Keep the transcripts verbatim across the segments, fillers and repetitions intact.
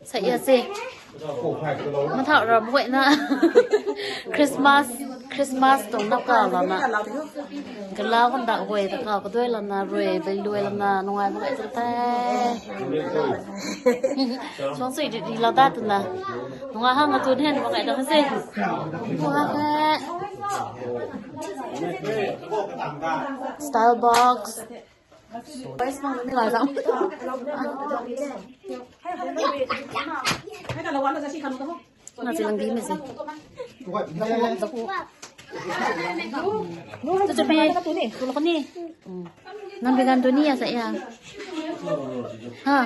Sa ya se. Mathau ram guayna. Christmas, Christmas tuang nap ka lana. Kalau kan dak guay ta ka kadoi lana rui, bei lui lana, nungai mak guay ta te. Suang sui di, di lau da tu na. Nungai hang a tu hen mak guay ta se. Nungai he. Starbucks. Nga chilang di mei se. Tu chapi. Tu lak ni. Nang bigan tu ni ya sa ya. Ha.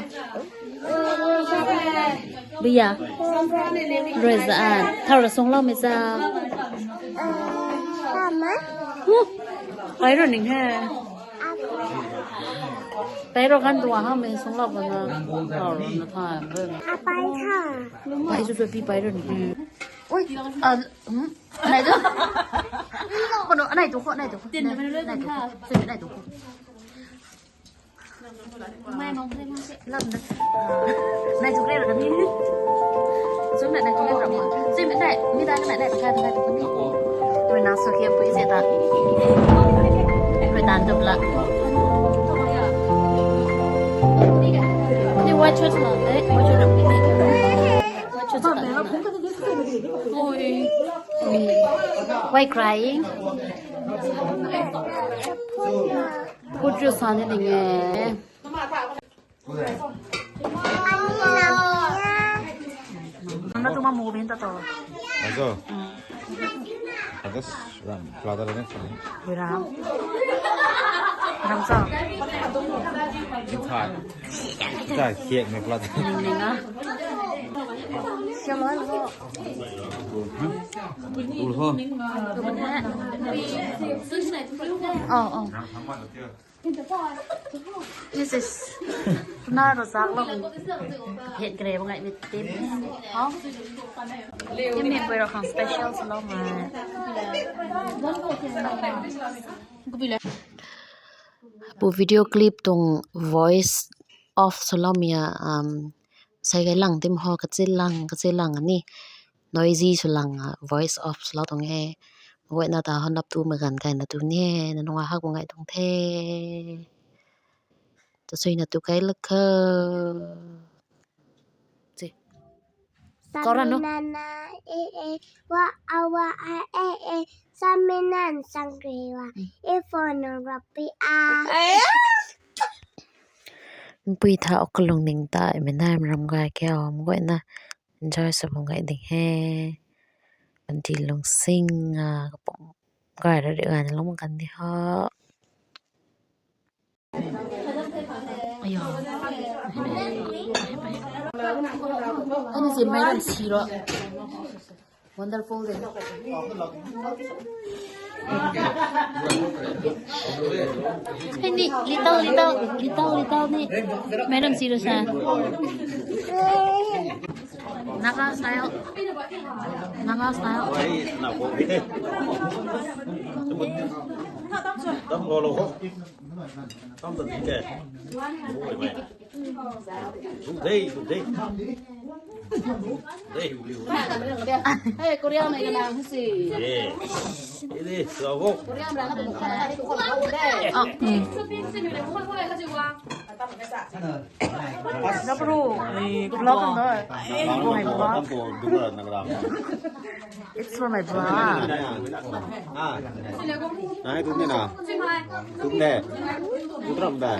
Biya. Reza. Thau ra sung lau mei sa. Pai ro ning he. Pai ro kan tuang ha mei sung lau bana. Thau ra na tha. Apai tha. Pai su su pi pai ro ning. Ui. Ah, hmm. Anei tu. Kono, anei tu ko, anei tu ko. Tin na mei ro tha. Anei tu ko. Lam da. Nai tu kre ra ni. Sum na nai tu kre ra mo. Sum na nai, mi da na nai, ka nai tu ni. Rui na so kia pui se ta. Rui dan tu la. Ni wa chu chu na, eh, wa chu na ni. Wa chu chu na. Oi. Why crying? Kutru sani ning e. Nang na tu ma mo bin ta to. Azo. Azo ram, plata ram. Ram. Ram sa. Thai. Thai khiak ni plata. Ning ning a. Siam lo lo. Ul ho. Oh, oh. This is tuna ro zak lo. Het kre bang ai mit tim. Hao. Tim ni pui ro khang special salo ma. Pu video clip tuang voice off salo mia, um, sai gai lang tim ho kachi lang, kachi lang ani. Noisy sw lang, ah, voice off sw lou tuang e. Guayna ta ho nap tu magan kaina tu ni e, na nunga hak bu ngai tuang the. Ta suina tu kai lak kha. Si. Kau ran nu. Nana, e, e, wa, a, wa, a, e, e, saminan sangri wa, e, phone rapi a. Pui tha ok lung ning ta, e, menai ram gai kau, guayna. Enjoy sw bam gai ding he. Panty lungsing, ah, kapum gai ra ri gai na lung kan di ho. Aya. Ani si mai ram si ro. Wonderful de. Hey, ni, little, little, little, little ni. Madam, serious, ha? Naga style. Naga style. Hey, Korea na ka nang si. Korea na ka nang si. Napru, vlog kan da. It's for my vlog. Nai, tum ni na. Tum de. Tum ram da.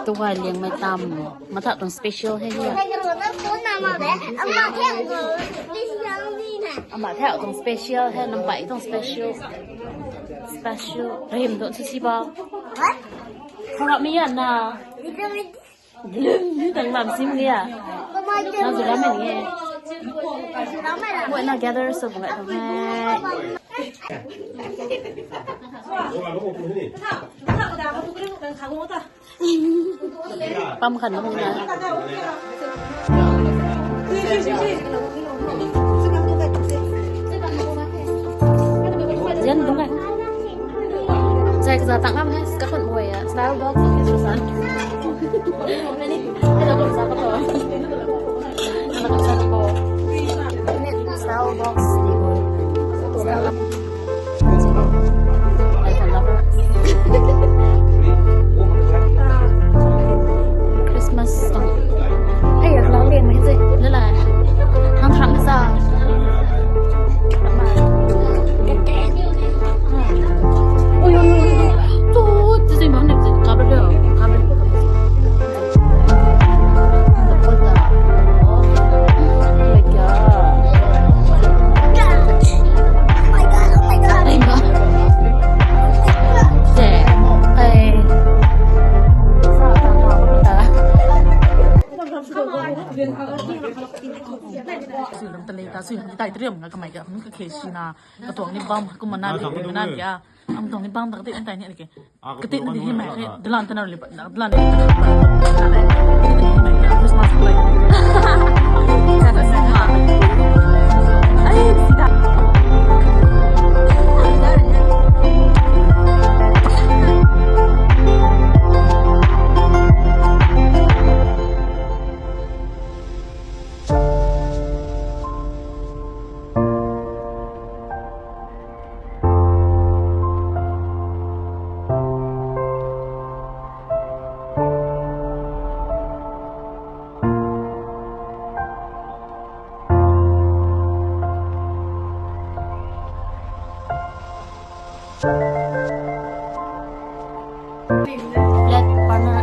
Tu gai liang mai tam. Matha tuang special he hia. Ama thau tuang special he, nampai tuang special. Special. Rim do si si ba. Harap mi ya na. Ni tang lam sim lia. Na zu ram ni e. Mo na gather sw bu ngai tuang he. Pam khan na. Yan dong hai. Zai ka za tang am hai, ka khun hoi a. Style dog, style dog. Hello, kung sa ka to. Talei ta sui hang tai triam nga kamei ka hung ka khe sina, ka tuang ni bam kumna na ni na ya. Ang tuang ni bam ta ka ti tai ni ke. Ka ti ni hi mai ke, dalan ta na li pa, dalan ni. Christmas play. Ai, sida. Let partner.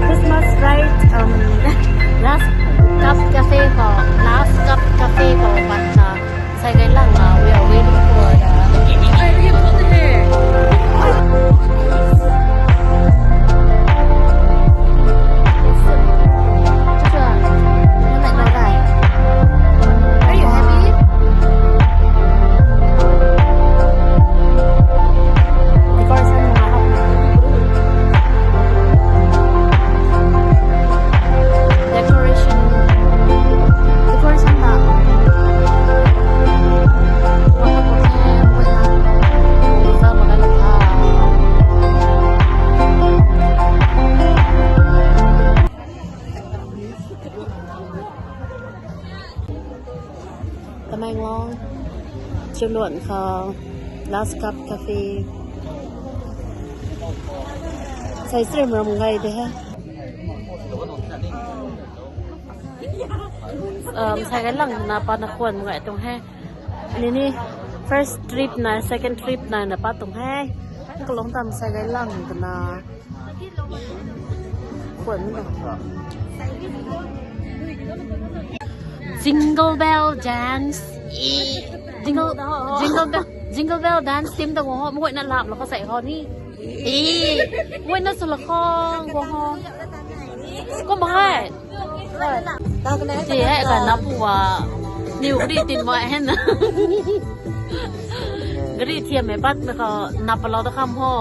Christmas ride, um, Last Cup Cafe khou, Last Cup Cafe khou pat na, Saigailangna, we are waiting for the Are you happy? Decoration. Decoration. Decoration na. Tamenglong, Chiuluan khou, Last Cup Cafe. Sai srim ram ngai de he. Um, Saigailangna pat na khwan ngai tuang he. Nini first trip na, second trip na na pat tuang he. Kalung tam Saigailangna. Jingle bell dance. Ee. Jingle, jingle bell, jingle bell dance team ta guang ho. Mui na lap lo ko sai ho ni. Ee. Mui na sula khang guang ho. Kum hai. Ti hai ka na pu wa. Niu ri tin wa hen. Gari thiam mei pat mei khou nap palou ta kham ho.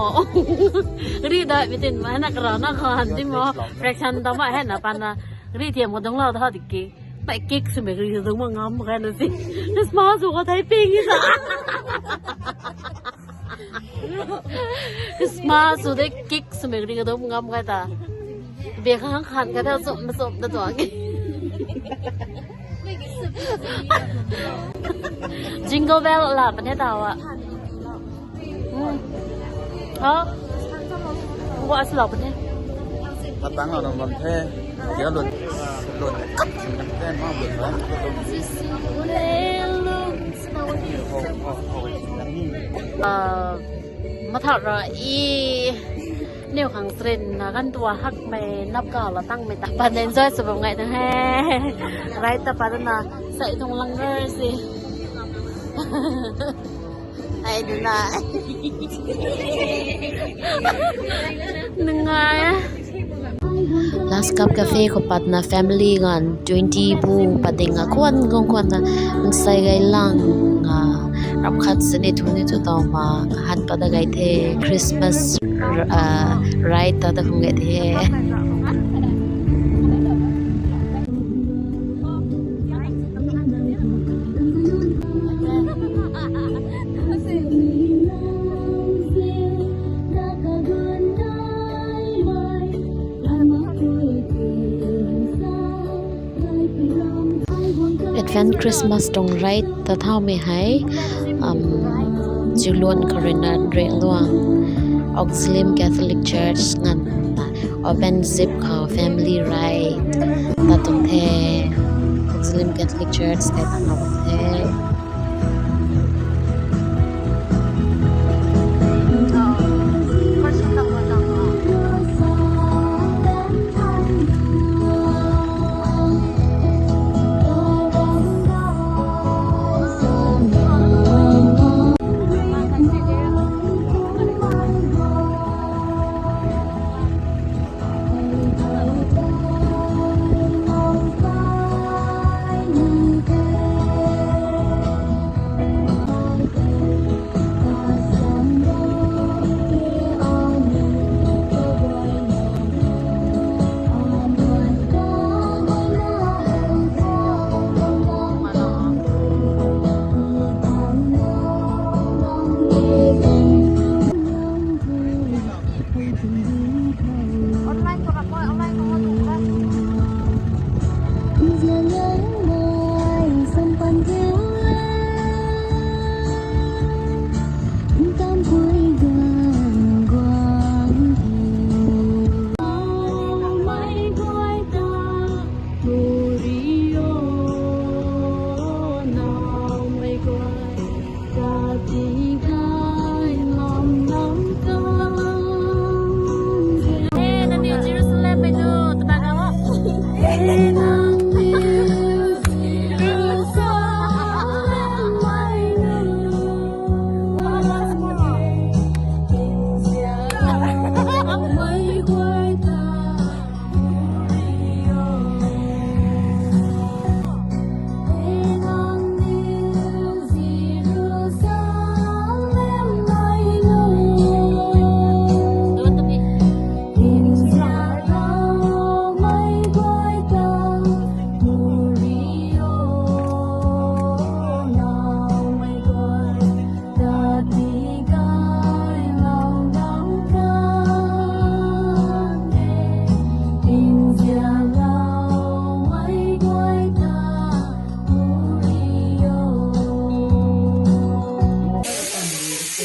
Gari dai mei tin mei na karana khou han dim mo. Fraction ta mei hei na pan na. Gari thiam khou dungclou ta ho tiki. Mei cake swmei gari khou dungc mak ngam kha na si. Christmas khou thei ping sa. Christmas khou de cake swmei gari khou dungc ngam kha ta. Bia khang khan kha ta chum na chum na tuang. Jingle bell la pan he ta wa. Hmm. Ha? Wa as la pan he. Patang la nang bam the. Dia lun. Lun. Ah, mathau ra i. Niu khang srin na kan tua hak mei nap ka la tang mei ta. Pan enjoy sw bam ngai tang he. Ride ta pat na sai thung lang rer si. Ai du na. Nungai. Last Cup Cafe khou pat na family ganv twenty bu pat ding a khwan guang khwan na Saigailangna ram khat sini thu ni thu taw ma han pat da gai the Christmas r-, ah, ride ta ta khung gai the. Advent Christmas tuang ride ta thaumei hei, um, Chiuluan khou rui na Rengluang Auxilium Catholic Church nganv ta Open zip khou family ride ta tuang the. Muslim Catholic Church kai ta tuang the.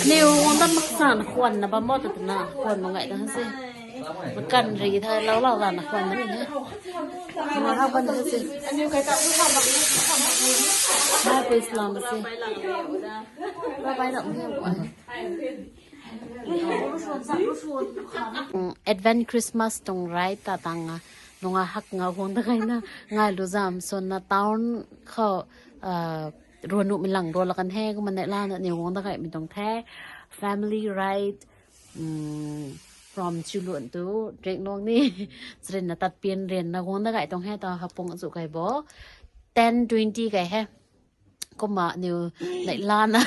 Aniw guang dat mak sana khwan na bam mo ta twna khwan mak ngai ta se. Makan ri tha lau lau la na khwan na ni he. Ma ha ban se. Aniw kai ta ma ma. Ma pui slam se. Bye bye na um. Advent Christmas tuang ride ta tang a, nunga hak nga huang da kai na, ngai lu zam son na town khou, ah, ruanu mi lang ro la kan he, kumna neihla na ni huang da kai mi tuang the, family ride, um, from Chulun to Dreknong ni, chrin na tat pian rian na huang da kai tuang he, ta hapung azu kai bo, ten twenty kai he. Kumna niw neihla na.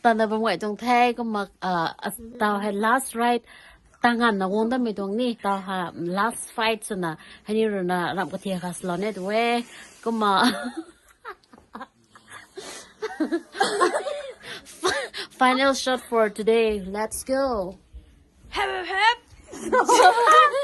Tana bam ngai tuang the, kumna, ah, as-, tau hei last ride. Tangan na guang dat mi tuang ni. Tau ha last fight swna. Hei ni runa ram kathia kha salou ne tu e. Kumna. Final shot for today. Let's go. Hep, hep, hep.